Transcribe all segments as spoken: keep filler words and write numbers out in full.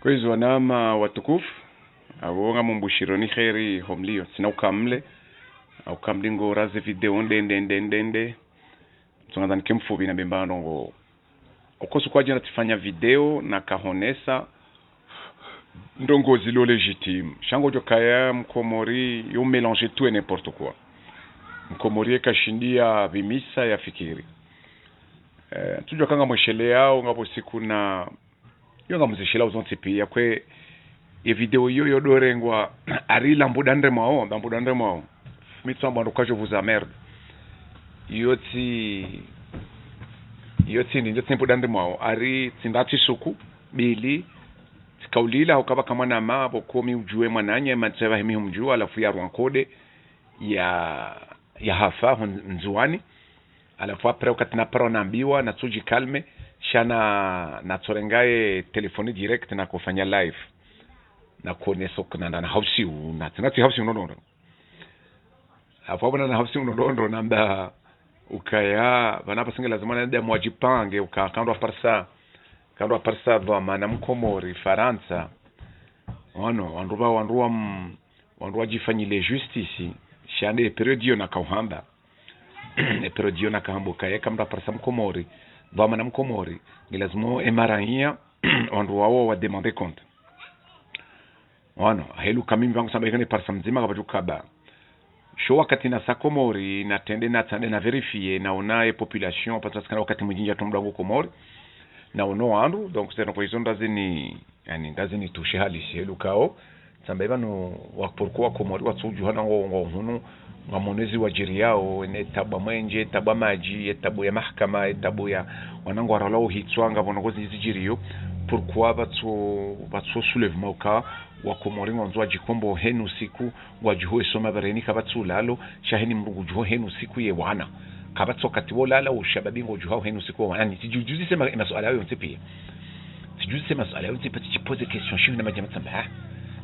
Kwezi wananya watukufu, apvo ngamumbushironi kheri ho mlio, tsina ukamle, au kamlingo raze video nde, nde, nde, nde, nde. Mtsongandzani ke mfupvi na bemba ndrongo. Okosu kwadjana tsifanya video nakahonesa ndrongo zilo légitime. Sha ngodjo kaya Mkomori yo mélanger tout et n'importe quoi. Mkomori yeka shindia pvimisa ya fikiri. Eh, ntsudjuwa ka ngamwesheleyao ngapvo siku na yo ngamzishilao zontsi pia kwe ye video iyo yo dorengwa ari la mbuda ndremwao, la mbuda ndremwao. Mi tsamba ndo kajo vous emmerde. Iyo tsi, iyo tsi ndi, iyo tsi mbuda ndremwao. Ari tsi nda tsi suku, bili, tsikaulila, hukaba kamwana ma, pvoko mi udjuwe mwananya, matseva hemi humdjuwa, halafu ya rwankode, ya, ya hafa, hon-, Ndzuwani. Halafu après, wakati napara nambiwa, natsudji calmer, sha na, natsorenga ye téléphone direct nakofanya live. Nakoneso kunanda na hausi u, na, na tsi hausi u no, no, no. Halafu apvo na, na hausi u no, no, no, namba ukaya, pvana pvasa nge lazima nende mwadjipange, uka, kandrwa parisa, kandrwa parisa dhwamana Mkomori, Farantsa. Wano, wandru pva, wandru wa m-, wandru wadjifanyile justice, sha nde période iyo nakauhamba. E période iyo nakahamba ukaya eka mndru aparisa Mkomori, dhwamana Mkomori, nge lazima emaranya, wandru wawo wa demander compte. Wano, helu ka mimi pvangu tsamba eka ne parisa mdzima kapvatsu kaba. Sho wakati nasa Komori, natrende natsande na vérifier, naona ye population, parce que kana wakati mwindji ndja tomdwa ngo Komori, naono wandru, donc c'est donc izo ndazini, yaani, ndazini toucher halisi, helu kao, tsamba ipvanu wa, pourquoi Wakomori watsudjuha na ngo, ngo hunu, ngamonezi wadjiriyao, ne tabu ya mwenje, tabu ya madji, ye tabu ya mahakama, ye tabu ya wanangu warala uhitswa, ngapvo ndrongo zindji zidjiriyo, pourquoi pvatso, pvatso soulèvement uka, Wakomori ngwandzo wadjikomboe heni usiku, ngwadjuho esoma bareni kapvatsi ulalo, sha heni mndru ngudjuho heni usiku ye wana. Kapvatsi wakati wolala, ushababi ngudjuhao heni usiku ye wana. Ni tsidjudjuzise ma-, masuala yayo yontsi pia. Tsidjuzise masuala yayo yontsi pia, tsidjipoze question, shihu na madjama tsamba, ha?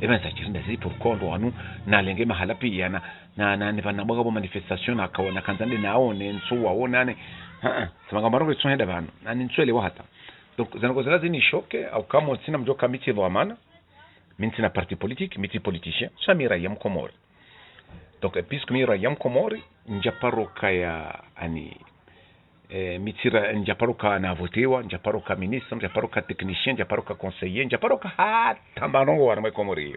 Eba nsa chirinda zi pourquoi ndo wanu, nalenge mahala pia, na, na, na, nipvana bwaga bo manifestation, nakawa, nakandza nde naone, ntsu waonane. Ha, ha. Tsamba ngamba ndrongo itso henda pvanu. Na ni ntsu elewa hata. Donc, zandrongo zila zini choquer, au kamo tsina mdjo ka mi tsi dhwamana. Mi ntsina parti politique, mi tsi politicien, sha mi raya Mkomori. Donc, eh, puisque mi raya Mkomori, ndjaparo kaya, yaani, eh, mi tsi ra-, ndjaparo ka navotewa, ndjaparo ka ministre, ndjaparo ka technicien, ndjaparo ka conseiller, ndjaparo ka hata mba ndrongo wana mwe Komori.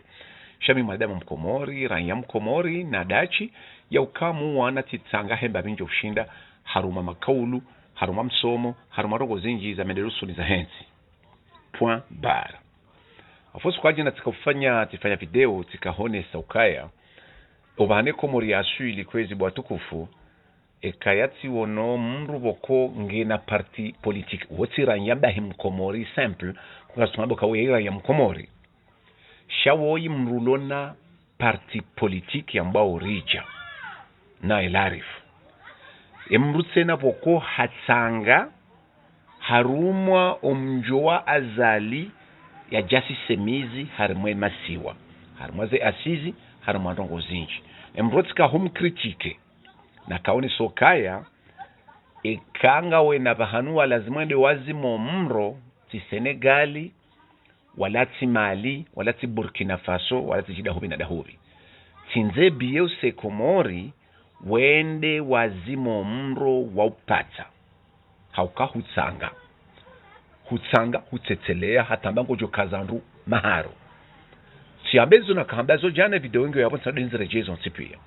Sha mi mwanadamu Mkomori, raya Mkomori, na dachi, ya ukamu wana tsitsanga hemba mi ndjo ushinda, harumwa makaulu, harumwa msomo, harumwa ndrongo zindji za maendeleo usoni za hentsi. Point barre. Afosi kwadjana tsika ufanya, tsifanya video, tsika honesa ukaya. Opvahane Komori ya aswili kwezi bo watukufu, ekaya tsiono mndru pvoko ngena parti politique. Wo tsi raya bahi Mkomori simple, kungasuma pvoka wo ye raya Mkomori. Sha woyi mndru ulona parti politique yambwao Ridja. Na elarifu. Emndru tsena pvoko hatsanga harumwa omdjo wa Azali yadjasise mizi harimwa emasiwa. Harimwa ze assises, harimwa ndrongo zindji. Emndru tsika humcritiquer. Nakaonesa ukaya, eka ngawena pvahanu wa lazima wende wazime omndro, tsi Senegali, wala tsi Mali, wala tsi Burkina Faso, wala tsi djidahupvi na dahupvi. Tsindze biye use Komori, wende wazime omndro waupatsa. Hauka hutsanga. Hutsanga, hutsetselea, hata mba ngodjo kaza ndru maharo. Tsiambe zo nakahamba zo djana video ingo yapvo ntsa denzi redjezo ntsi pia.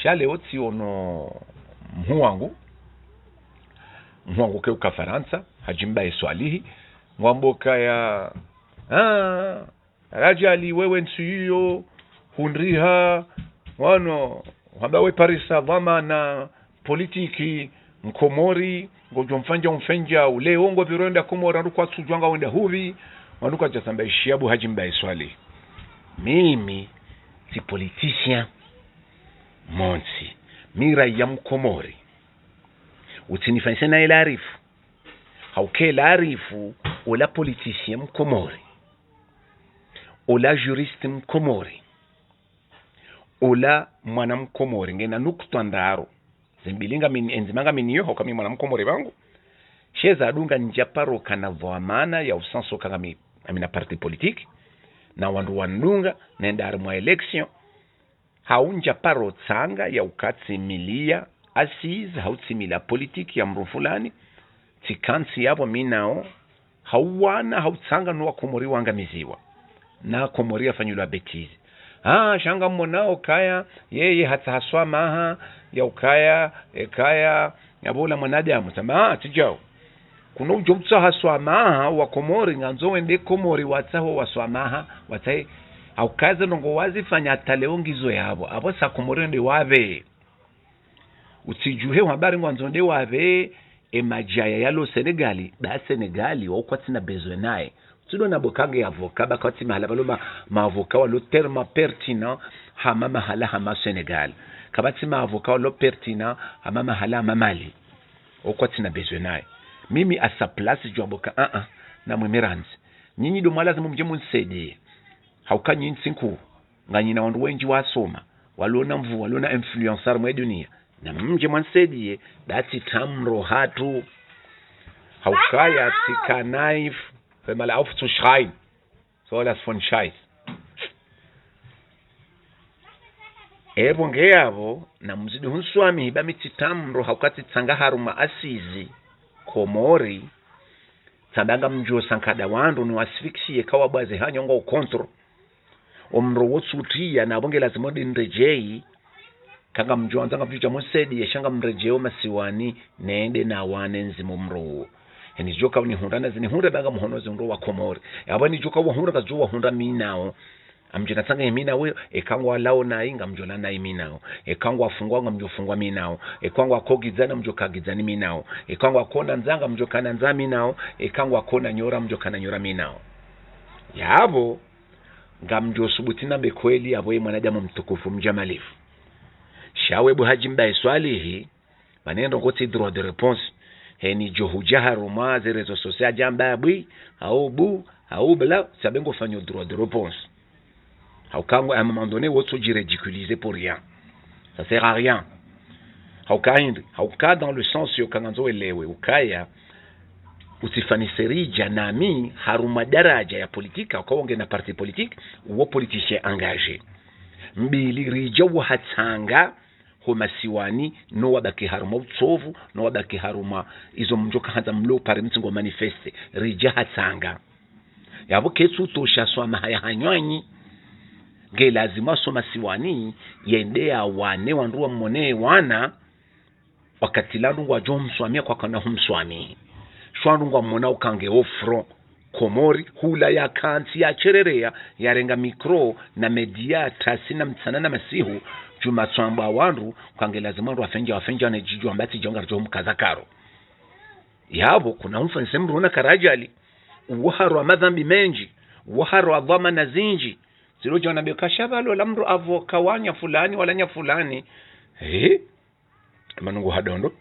Sha leo tsiono mhuu wangu, mhuu wangu ke uka Farantsa, Hadji Mbaye Swalihi, ngwambo kaya, ah, Radjali wewe ntsu iyo, hundriha, wano, hamba we parisa dhwamana, politiki, Mkomori, ngodjo mfanya umfenja, uleo ngo pviro wenda Komori, wandru kwatsudjuwa ngawenda hupvi, wandru kwadja tsamba ishi ya bo Hadji Mbaye Swalihi. Mimi, tsi politicien, montsi, mi raya Mkomori. Utsinifanyise na elarifu. Hauka elarifu, ola politicien Mkomori. Ola juriste Mkomori. Ola mwana Mkomori. Ngena nukutwa ndraru. Zimbili ngami, enzima ngami niyo, hauka mi mwana Mkomori pvangu. Sha eza dunga ndjaparo kana dhwamana ya usanso ka ngami Ami na parti politique, na wandru wandunga, nende harimwa élection. Hau ndja paro tsanga ya uka tsimilia assises, hau tsimilia politique ya mdru fulani, tsikantsi yapvo mi nao, hau wana, hau tsanga no wakomori wangamiziwa. Na Komori yafanyilwa bêtise. Ah, sha ngamwonao ukaya, yeye hatsaha swamaha, ya ukaya, ekaya, yapvo ola mwanadamu, tsamba, ah, tsi djau. Kuna udjo utsaha swamaha wa Komori, ngandzo wende Komori watsaho wa swamaha, watsahe, hauka ze ndrongo wazifanya hata leo ngizo yapvo. Apvo sa Komori nde wapve. Utsidjuhe habari ngwandzo nde wapve, e madjaya yalo Senegali, ba Senegali, wao kwatsina besoin naye. Tsidjo ona bo kange avocat, ba kwatsi mahala pvalo ma, ma avocat walo tellement pertinent, hama mahala hama Senegal. Kapvatsi ma avocat walo pertinent, hama mahala hama Mali. Wao kwatsina besoin naye. Mimi à sa place, djwambo ka, ah, ah, na mwe mirandzi. Nyinyi ndo mwalazimu mdje munisaidiye. Hauka nyinyi ntsi nkuu. Nganyina wandru wendji wasoma. Walo na nvu, walo na influence harimwa ye dunia. Na mdje mwanisaidiye, ba tsitsaha mdru hatru. Haukaya tsika naif, femala auf zu schreien. So, das von Scheiß. Epvo nge yapvo, na mzidi hunswamihi ba mi tsitsaha mdru hauka tsitsanga harumwa assises Komori, tsamba ngamdjo sankada wandru ni asphyxie kawa bwaze hanyo ngo contre. Omdru wo tsutriya na pvo nge lazima ode nredjeyi, ka ngamdjo andza ngamdjo dja munisaidiye, sha ngamredjeyo masiwani, nende na wane ndzima omdru wo. Heni djoka unihundra na zinihundre ba ngamhono zindru wa Komori. Yapvo ni djoka wahundra kazidjo wahundra mi nao. Amdjina tsanga ye mi nawe, eka ngwalao nayi, ngamdjo la nayi mi nao. Eka ngwafungwa, ngamdjo fungwa mi nao. Eka ngwakogidza, ngamdjo kagidza ni mi nao. Eka ngwakona ndzaa, ngamdjo kana ndzaa mi nao. Eka ngwakona nyora, ngamdjo kana nyora mi nao. Yapvo, ngamdjo subuti nambe kweli, yapvo ye mwanadamu mtukufu mdjamalifu. Sha we bo Hadji Mbae Swalihi, pvanu ndrongo tsi droit de réponse. Heni djo hudja harumwa ze réseaux sociaux djamba bwi, hau bu, hau bla, sabe ngofanyo droit de réponse. Hauka ngo, à un moment donné, wo tso dji ridiculiser pour rien. Ça sert à rien. Hauka hindri, hauka dans le sens yo ka ngandzo welewe, ukaya, utsifanise ridja nami, harumwa daradja ya politique, hauka wo nge na parti politique, uwo politicien engagé. Mbili ridja wo hatsanga, ho masiwani, no wabaki harumwa utsovu, no wabaki harumwa izo mdjo kahandza mlo pare mtsi ngo manifeste, ridja hatsanga. Yapvo ketsu utosha swamaha ya hanywanyi, nge lazima so masiwani, yende ya wane wandru wa mone wana, wakati landru ngwadjo mswamiya kwakana humswamihi. Sha wandru ngwamona uka nge au front, Komori, hula ya kantsi ya sherereya, ya renga micro, na média, tasi na mtsana na masihu, djuma tswamba wandru, uka nge lazima wandru wafendja, wafendja, ne djidjwamba tsi djonga ridjo mkaza karo. Yapvo, kuna humfanise mdru una karadjali, uwo harwa madhambi mendji, uwo harwa dhwamana zindji, zilo djona be kasha pvalo la mdru avocat wa nya fulani, wala nya fulani. Eh? Mana ngu hadondo.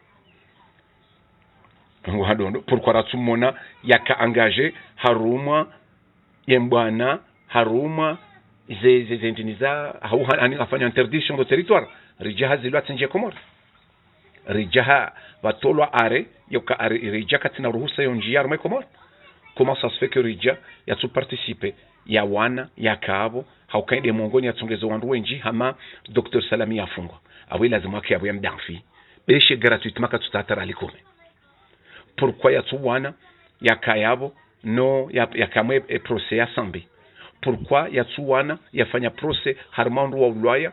Ngu hadondo. Pourquoi ratsumona yaka engagé harumwa ye mbwana, harumwa ze, ze, ze ndini za, hau ha-, hani hafanya interdiction de territoire. Ridja hazilwa tsindje Komori. Ridja ha, pvatolwa arrêt, yoka arrêt, ridja katsina ruhusa yo ndjiya harumwa Komori. Comment ça se fait que ridja yatsu participer, ya wana, yaka apvo, hauka inde mongoni yatsongeze wandru wendji hama Docteur Salami yafungwa. Apvo ilazimu yake yapvo ya mdamfi. Beshe gratuitement katsu tatara likome. Pourquoi yatsu wana, yaka yapvo, no, ya, yaka mwe, e procès ya Sambi. Pourquoi yatsu wana, yafanya procès, harumwa wandru wa ulwaya,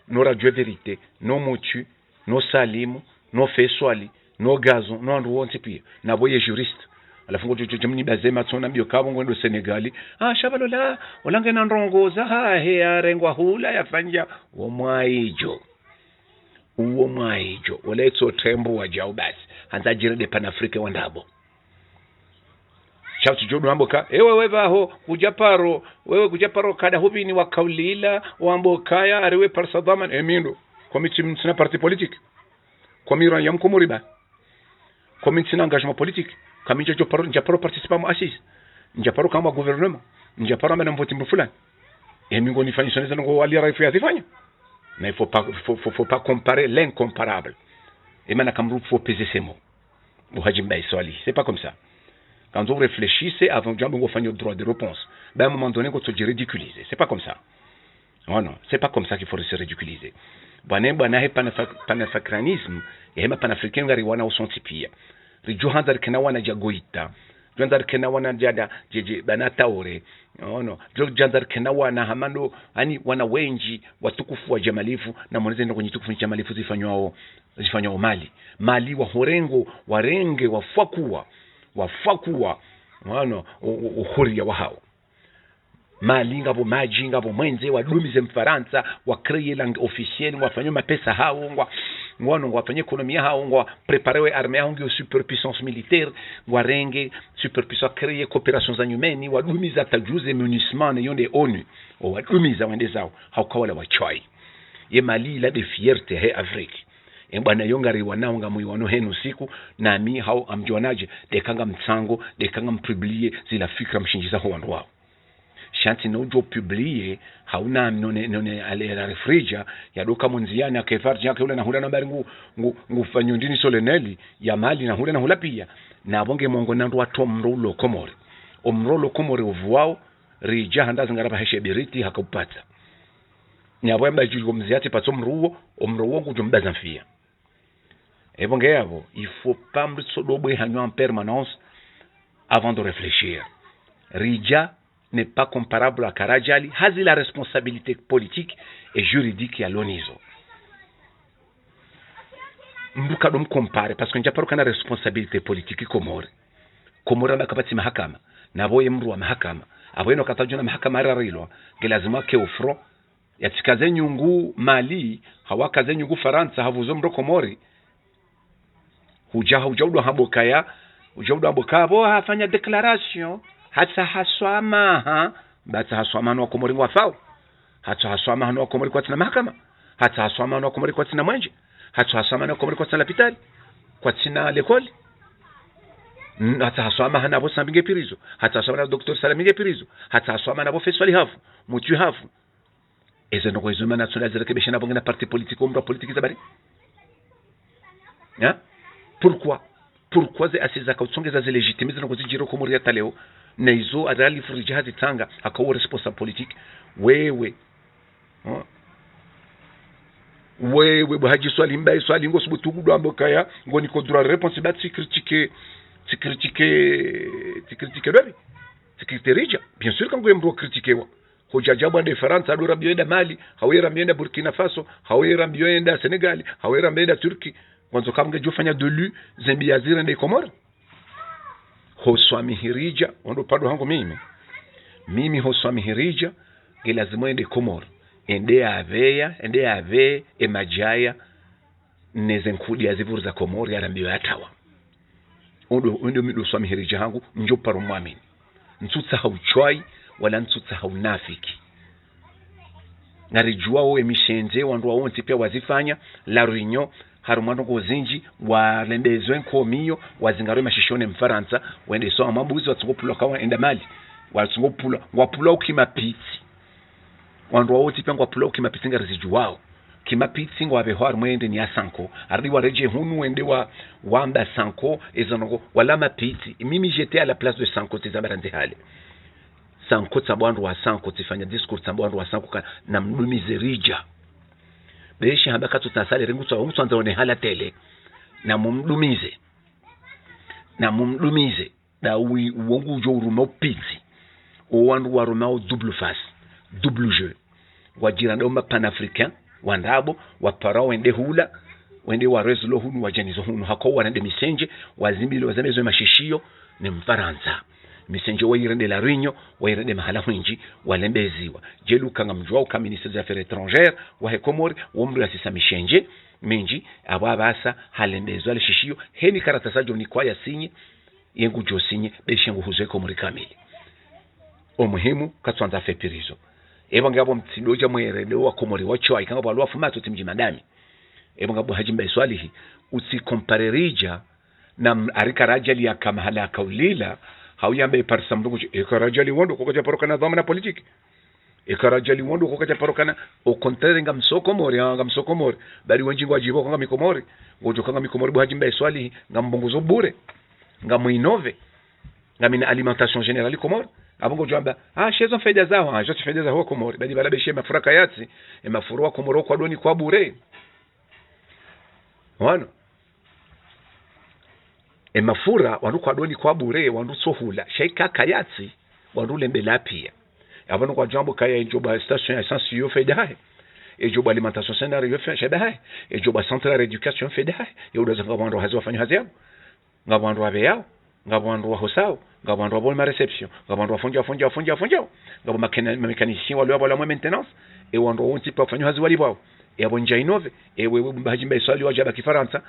no Radio Vérité, no Mutshu, no Salimu, no Feswali, no Gazo, no wandru wontsi piya, na pvo ye juriste. Halafu ngodjo djo djo mnibaze matso na mbio kapvo ngwendo Senegali. Ah, sha pvalo la, ola ngena ndrongo zahahe yarengwa hula yafanya uwo mwaidjo. Uwo mwaidjo. Ola itso tembo wa djau basi. Handza djire nde panafrique wa ndrabo. Sha utsidjo ndo wambo ka, ewe we pvaho, kudja paro, wewe kudja paro kada hupvini wakaulila, wambo kaya, ari we parisa dhwamana, e mi ndo. Kwa mi tsi, mi ntsina parti politique. Kwa mi raya mkomori ba. Kwa mi ntsina engagement politique. Ka mi ndja djo paro, ndja paro participer mo assises. Ndja paro ka mo gouvernement. Ndja paro amba na mvoti mdru fulani. E mi ngo nifanyisa neza ngo wali ya raifu ya zifanya. Mais il faut pas, faut, faut, faut pas comparer l'incomparable. E mana ka mdru faut peser ses mots. Bo Hadji Mbae Swalihi, c'est pas comme ça. Kandzo uréfléchisse avant djambo ngofanya droit de réponse. Ben, à un moment donné, ngotso djiridiculiser. C'est pas comme ça. Oh non, c'est pas comme ça qu'il faut se ridiculiser. Bwana, bwana he panafa-, panafricanisme, ye hema panafricain ngari wana usontsi pia. Ridjo handza rikena wana dja Goïta. Djo handza rikena wana dja da, dje, dje, bwana Traoré. Oh non, djo, djo handza rikena wana hamando, ani wana wendji, watukufu wa djamalifu, na mwaneze ndo kwenye tukufu djamalifu zifanywao, zifanywao Mali. Mali wa horengo, warenge, wafakuwa, wafakuwa, wano, o, o, o huria wahao. Mali ngapvo madji, ngapvo mwendze, wadumize Mfarantsa, wa créer langue officielle, ngwafanye mapesa hao, ngwa, ngwano, ngwafanye économie hao, ngwa préparer we armée hao, ngiyo superpuissance militaire, ngwarenge superpuissance, créer coopération za nyumeni, wadumiza tadjuze MINUSMA ne yonde ONU, o wadumiza wende zao, hauka wala wachwai. Ye Mali ila de fierté he Afrique. E bwana yo ngari wanao ngamwi wano henu siku, nami hao amdjuwanadje, deka ngamtsango, deka ngampublier, zila fikra mshindjiza ho wandru wao. Sha ntsi no udjo publier, hauna none, none ale la refrija, ya doka mundziani, ake farji, ake ula na hula na bari ngu, ngu, ngu fanyo ndini solennel, ya Mali na hula na hula pia. Na bonge mongo na ndru wato mro ulo Komori. O mro ulo Komori uvuwao, ridja handa zingara pvahe she biriti haka upatsa. Ni apvo yamba djudjo mziati patso mro uwo, o mro uwo ngudjo mbaza mfia. Epvo nge yapvo, il faut pas mritso dobwe hanyo en permanence avant de réfléchir. Ridja n'est pas comparable à Karadjali, hazi la responsabilité politique et juridique ya lonizo. Mbuka do mcomparer, parce que ndja paro kana responsabilité politique Komori. Komori amba kapvatsi mahakama, na pvo ye mndru wa mahakama. Apvo yeno katadjuna mahakama ararilwa, nge lazima ke au front, yatsikaze nyungu Mali, hawakaze nyungu Farantsa, havuzo mndru Komori. Hudja, hudja udwa hambo kaya, hudja udwa hambo kaya, pvo hafanya déclaration, hatsaha swamaha, ba tsaha swamaha no Wakomori ngwafao. Hatsaha swamaha no Wakomori kwatsina mahakama. Hatsaha swamaha no Wakomori kwatsina mwenje. Hatsaha swamaha no Wakomori kwatsina lapitali. Kwatsina lekoli. N-, hatsaha swamaha na pvo Sambi nge prison. Hatsaha swamaha na pvo Docteur Salami nge prison. Hatsaha swamaha na pvo Faisal hafu. Mutwi hafu. Eze ndrongoo izo mana tsona zirekebesha na pvo ngena parti politique, omndru wa politique za bari. Hein? Pourquoi? Pourquoi ze assises zaka utsongeza ze légitimer ze ndrongoo zidjiri Komori hata leo? Na izo arali furija hazitsanga, haka wo responsable politique. Wewe. Hein? Wewe, bo Hadji Swalihi Mbae Swalihi, ngo subutu kudwa ambo kaya, ngo niko droit de réponse, ba tsi critiquer, tsi critiquer, tsi critiquer lori. Tsi critiquer Ridja. Bien sûr, kangu ye mndru wa critiquer wa. Hodja dja bwa nde Farantsa, ndo rambiyo yenda Mali, hawu ye rambiyo yenda Burkina Faso, hawu ye rambiyo yenda Sénégal, hawu ye rambiyo yenda Turquie. Wandzo kamnge djofanya de lu, zembi ya zirende Komori. Ho swamihi Ridja, ondo pvandru hangu mimi. Mimi ho swamihi Ridja, nge lazima yende Komori. Yende yapveya, yende yapveye, e madjaya, neze nkudi ya zipvuru za Komori, ya rambiyo yatawa. Ondo, ondo mi ndo swamihi Ridja hangu, ndjo paro mwamini. Ntsutsaha uchwai, wala ntsutsaha unafiki. Ngaridjuwao emishendze, wandru wawontsi pia wazifanya, La Réunion, harumwa ndrongoo zindji, walembezwe nkomiyo, wazingarwe mashishiyo ne Mfarantsa, wende sowa mabuzi, watsungo pvulwa kawa enda Mali, watsungo pvulwa, ngwapvulwa ukimapitsi. Wandru wawontsi pia ngwapvulwa ukimapitsi ngarizidjuwao. Kimapitsi ngwapveho harumwa ende ni ya Sanko. Harudi waredje hunu wende wa, wamba Sanko, eza ndrongoo, wala mapitsi. Mimi j'étais à la place de Sanko, tsizamba randzi hale. Sanko tsamba wandru wa Sanko, tsifanya discours tsamba wandru wa Sanko ka, na mdumize Ridja. Beshi hamba katsu tasale rengu tsa, ngutsu andza one hala tele. Na mumdumize. Na mumdumize. Dawi uwo ngudjo uruma upitsi. O wandru waruma o double face, double jeu. Wadjiranda o ma panafricain, wandrabo, wapara wende hula, wende warezlo hunu, wadjanizo hunu, hako warende mishendze, wazimbile, wazembezwe mashishiyo, ne Mfarantsa. Mishendze wayirende La Réunion, wayirende mahala hwindji, walembeziwa. Djeluka ngamdjuwao ka ministre des affaires étrangères, wahe Komori, wo mndru yasisa mishendze mindji, apvo apvasa, halembezwa le shishiyo, heni karatasi djo nikwa ya sinye, ye ngudjo sinye, beshi nguhuzo ye Komori kamili. O muhimu, katsu andza fe prison. Epvo ngapvo mtsindo dja mwerende wa Komori wacho, ayika ngapvo alwafu matso tsi mdji madami. Epvo ngapvo Hadji Mbae Swalihi, utsi comparer Ridja, na m-, ari Karadjali yaka mahala yaka ulila, hawu yambe parisa mndru ngudjo, e Karadjali wondo, kokadja paro kana dhwamana politique. E Karadjali wondo kokadja paro kana, au contraire ngamso Komori, ah, ngamso Komori. Bari wendji ngwadjibu kanga mi Komori. Ngodjo kanga mi Komori bo Hadji Mbae Swalihi, ngambongozo bure. Ngamu innové. Ngamina alimentation générale Komori. Apvo ngodjo amba, ah, she zo faida zaho, ah, zo tsi faida zaho Komori. Badi pvala beshe mafura kayatsi, e mafura wa Komori kwadoni kwa bure. Wano. E mafura, wandru kwadoni kwa bure, wandru tsohula. Sha ika kayatsi, wandru lembela pia. Apvo no kwadjo amba kaya edjoba station ya essence yo faida hahe. Edjoba alimentation générale yo fa-, faida hahe. Edjoba centre ya rééducation faida hahe. Yo udaza ngapvo wandru hazi wafanya hazi yapvo. Ngapvo wandru wapveyao, ngapvo wandru wahosao, ngapvo wandru wapvo ma réception, ngapvo wandru wafundjao, wafundjao, wafundjao, wafundjao, ngapvo makena-, ma mécanicien walio apvo la mwe maintenance, e wandru wontsi pia wafanyao hazi walipvwao, e apvo ndja inove, e wewe mba Hadji Mbae Swali wadja pvaki Farantsa,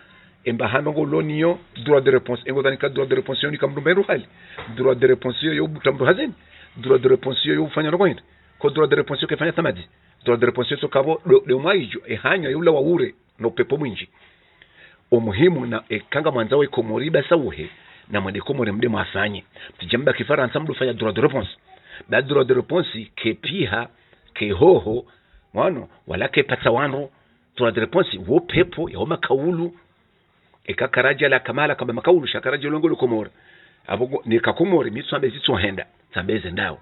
e mba hano ngo loniyo droit de réponse, e ngo dhani ka droit de réponse yo nika mndru mbe ndru hali, droit de réponse yo yo ubuta mndru hazini, droit de réponse yo yo ufanya ndrongo hindri, ko droit de réponse yo kefanya tamadi, droit de réponse yo tsoka pvo, do, do mwa idjo, e hanywa yo ula wa ure, no pepo mwindji. Omuhimu na eka ngamwandzo we Komori basa uhe, na mwende Komori mde mwafanye. Mtsidja mbaki Farantsa mdo fanya droit de réponse. Ba droit de réponse ke piha, ke hoho, wano, wala ke patsa wandru. Droit de réponse, wo pepo, ya wo makaulu. Eka karadja la kamala kamba makaulu, sha karadja longo lo Komori. Apvo ngo, neka Komori, mi tsambe zitsohenda, tsambe zendao.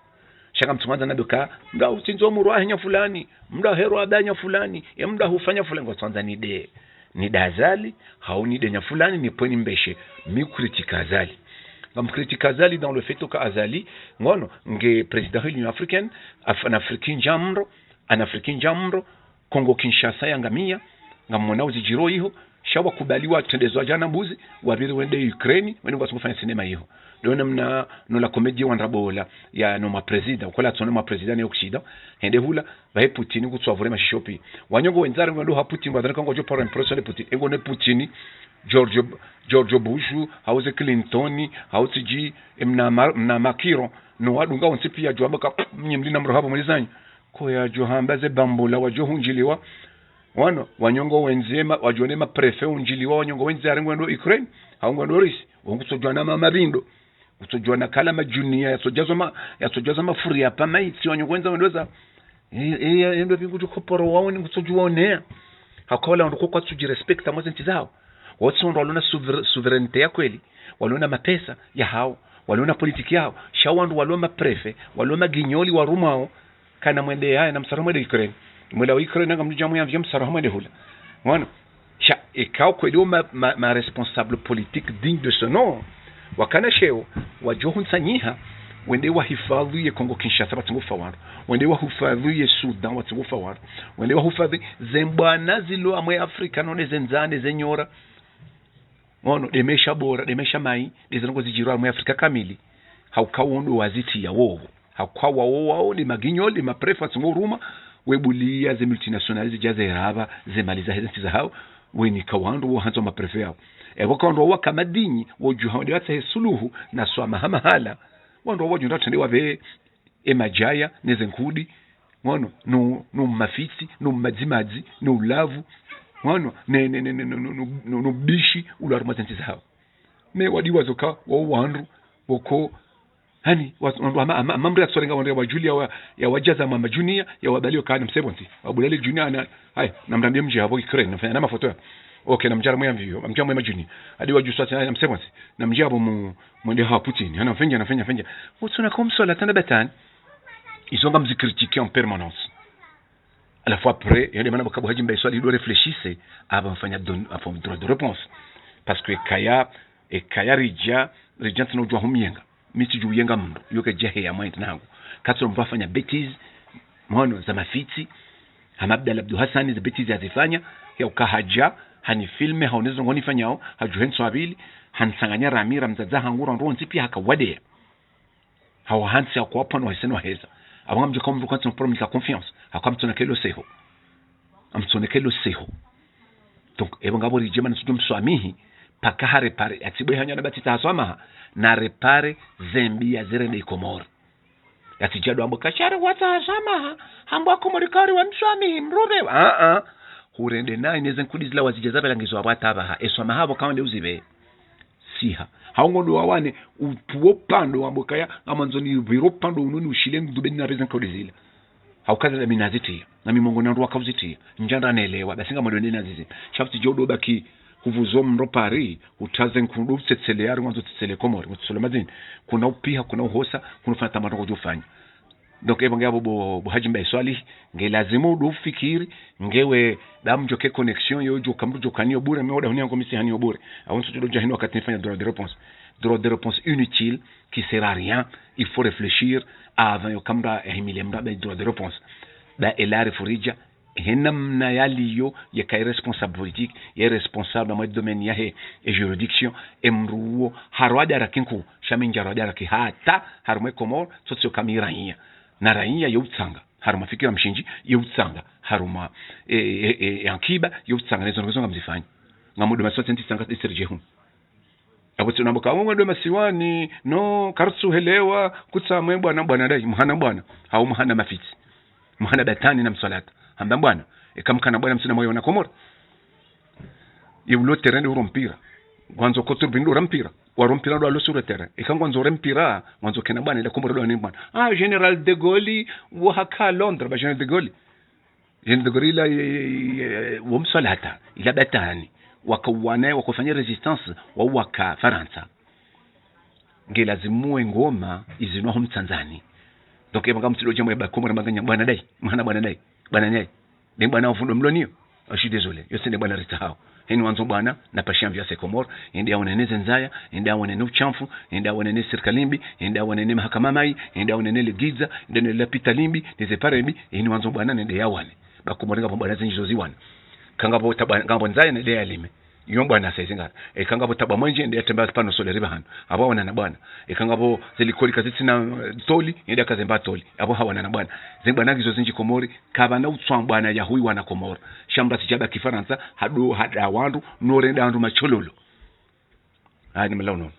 Sha ngamtsumwandzo nambe ka, mda hutsindzo murwa henya fulani, mda herwa adanya fulani, e mda hufanya fulani, ngotsandza nide. Nide Azali, hau nide nya fulani, nipvwe nimbeshe, mi critique Azali. Ngam critique Azali dans le fait que Azali, ngono, nge président de l'Union africaine, af-, en Afrique ndjamro, en Afrique ndjamro, Kongo Kinshasa yangamia, ngamwona uzidjiro iho, sha wakubali watrendezwa djana mbuzi, wapviri wende Ukraine, wende ngwatsungu fanya cinéma iho. Ndo namna no la comédie wandra bola, ya no ma président, ukola tsono ma président ne Occident, hende hula, pvahe Putin kutswa vure mashishopi. Wanyongo wendza ari ngwendo ha Putin, ngwadhani ka ngwadjo paro impression Putin, engo ne Putin, George, George Bush, hauze Clinton, hau tsidji, emna Ma-, mna Macron, no wadunga wontsi pia djwamba ka, mnyi mlina mro hapvo mwelizanyi. Ko yadjo hamba ze bambola wadjo hundjiliwa. Wano, wanyongo wendze ma, wadjo ne ma préfet hundjiliwa, wanyongo wendze ari ngwendo Ukraine, hau ngwendo Russie, wangutsodjwa na ma, mabindo. Kutsodjwa na kala madjunia, yatsodjazwa ma, yatsodjazwa mafuri ya pamaitsi, wanyongo wendza wendo za. E, e, ya, yendo pingu djukoporo waone, kutsodjuwa onea. Hauka wala wandru ko kwatsudji respecta mwa ze ntsi zawo. Wotsi wandru walona souver-, souveraineté ya kweli, walona mapesa ya hawo, walona politique ya hawo. Sha wandru walona préfet, walona guignol warumwao, kana mwende haya na msara mwende Ukraine. Mwela wa Ukraine nanga mdja mwamvia msara mwende hula. Mwana. Sha, ikao kweli wo ma, ma, ma responsable politique digne de ce nom, wakana sheo, wadjo huntsanyiha, wende wahifadhwi ye Kongo Kinshasa pvatsi ngufa wandru. Wende wahifadhwi ye Sudan pvatsi ngufa wandru. Wende wahifadhwi ze mbwana zilo amwe Afrika none ze ndzane ze nyora. Ono, de maesha bora, de maesha mai, de ze ndrongo zidjiro amwe Afrika kamili. Hauka wo ndo wazitiya wowo. Hauka wawo wawo, de ma guignol, de ma préfet, pvatsi ngo ruma, webuliya ze multinationales zidja ze raba, ze mali zahe ze ntsi zahawo, wenika wandru wo handzo ma préfet yawo. Epvo ka wandru wawo waka madinyi, wodjuha wende watsahe suluhu, na swamaha mahala, wandru wawo wadjo nda watrende wapve, e madjaya, ne ze nkudi, ngono, no, no mafitsi, no madzimadzi, no ulavu, ngono, ne, ne, no, no, no bishi, ulo harumwa ze ntsi zahawo. Me wadi wazo ka, wo wandru, woko, hani, wa, wandru, ama, ama, ama mdru yatsorenga wandru yawadjuliya wa, yawadjaza mwa madjunia, yawabaliyo kana msepvo ntsi. Wabulale djunia na, hai, namrambie mdje hapvo Ukraine, namfanya na mafoto ya. Okay, namdjara mwe mvio, namdjara mwe madjunia. Hadi wadjuswa tsi, namsepvo ntsi. Namdje hapvo mu, mwende ha Putin, hana mfenja, namfenja, mfenja. Utsuna comme ça, la tanda batani. Izo ngamzi critiquer en permanence. Halafu après, yende mana bo ka bo Hadji Mbae Swalihi do réfléchisse, apvo mfanya don-, apvo droit de réponse. Parce que kaya, e kaya ridja, ridja ntsina udjuwa humyenga. Mi tsidju uyenga mndru, yo kedja heya mwa ntsi nangu. Katsolo mndru hafanya bêtise, mwono za mafitsi, hama Abdallah Abdou Hassane, ze bêtise yazifanya, ya uka hadja, hani filme, haone zo ndrongo nifanyao, hadjuhe ntsu apvili, hansanganya rami, ra mdzadze hangu, ra ndrongo ntsi pia haka wadeya. Hawa hantsi haka wapvanu wahiseno waheza. Apvo ngamdjo ka mndru kantsi no problème ka confiance. Haka mtsoneke lo seho. Amtsoneke lo seho. Donc, epvo ngapvo ridje mana tsudjo mswamihi, paka ha réparer, yatsibwe hanya na batita haswamaha, na réparer ze mbi yazirende i Komori. Yatsidja do ambo kashari watsa haswamaha, hambo wa Komori kari wa mswamihi, mrure, ah, ah. Hurende nayi ne ze nkudi zila wazidja za pvelangizo apvo atapvaha, eswamaha apvo kawande uzipve. Siha. Hau ngondo wawane, upvuwo pando wambo kaya, ngamandzo nipviro pando unu ni ushile ngudubeni na pveze nkudi zila. Hauka zila mi nazitiya. Na mi mongo na ndru waka uzitiya. Ndjanda nelewa. Basi ngamwendo nena zizi. Sha futsi djo do baki. Huvuzo mro Paris, utaze nkundu utsetsele yari, ngwandzo tsetsele Komori, utsetsele Madina. Kuna upiha, kuna uhosa, kuna ufanya tamaro ngodjo ufanya. Donc, eba nge abo bo, bo Hadji Mbaye Swalihi, nge lazimu udo ufikiri, ngewe damu djoke connexion, yo djoka mdru djoka niyo bure, me oda huni yangu misi haniyo bure. Awonso djo dja hini wakati nifanya droit de réponse. Droit de réponse inutile, qui sert à rien. Il faut réfléchir avant yo kamra ya himile mra ba droit de réponse. Ba elare furidja, he namna yaliyo, yeka ye responsable politique, ye responsable mwa domaine yahe, e juridiction, e mdru uwo, harwadjara kinku, sha mi ndjarwadjara ki hata, harumwa e Komori, tsotsi yo kami raiya. Na raiya yo utsanga, harumwa fikira mshindzi, yo utsanga, harumwa, e, e, e, e ankiba, yo utsanga, nezo ngezo ngamzifanya. Ngamudo maswati nti tsanga, isiri dje hunu. Abo tsi unambo ka, "Mwe ndo masiwani, no, karutsu helewa, kutsa mwe bwana, bwana dai, muhana bwana, hau muhana mafitsi, muhana batani na mswalata." Hamba bwana, eka mkana bwana mtsina mwayo na Komori. Ye ulo terrain de uro mpira. Ngwandzo kotur bindu ura mpira. Waro mpira ndo alo sur le terrain. Eka ngwandzo ure mpira, ngwandzo kena bwana, ile Komori ndo ni bwana. Ah, Général de Gaulle, wo haka Londres, ba Général de Gaulle. Général de Gaulle ila, ye, ye, ye, wo mswalata, ila batani. Waka wana, waka ufanya résistance, wa waka Farantsa. Nge lazimu e ngoma, izinwa ho mtsandzani. Donc, eba nga mtsido dja mwe ba Komori manganya, bwana dai, muhana bwana dai, bwana nyai. Nde bwana uvundo mloniyo. Ah, je suis désolé, yo tsi nde bwana ritsahao. Heni wandzo bwana, na pashi amvia se Komori, hende awanene ze nzaya, hende awanene utshamfu, hende awanene sirikali mbi, hende awanene mahakama mayi, hende awanene le gidza, hende ne lapitali mbi, ne ze pare mbi, heni wandzo bwana, nende yawane. Ba Komori ngapvo bwana zindji zo ziwana. Kangapvo taba, ngapvo nzaya nende yalime. Yo bwana saizi ngara. Eka ngapvo taba mwenje, nende yatembea pano sole riba hanu. Abo awana na bwana. Eka ngapvo ze likoli kazitsina, eh, toli, nende yakazemba toli. Abo hawana na bwana. Ze bwana ngizo zindji Komori, kapvana utswa bwana ya huyi wana Komori. Sha mra tsi djaba Kifarantsa, hado, hada wandru, no renda wandru machololo. Haya ni mlao nono.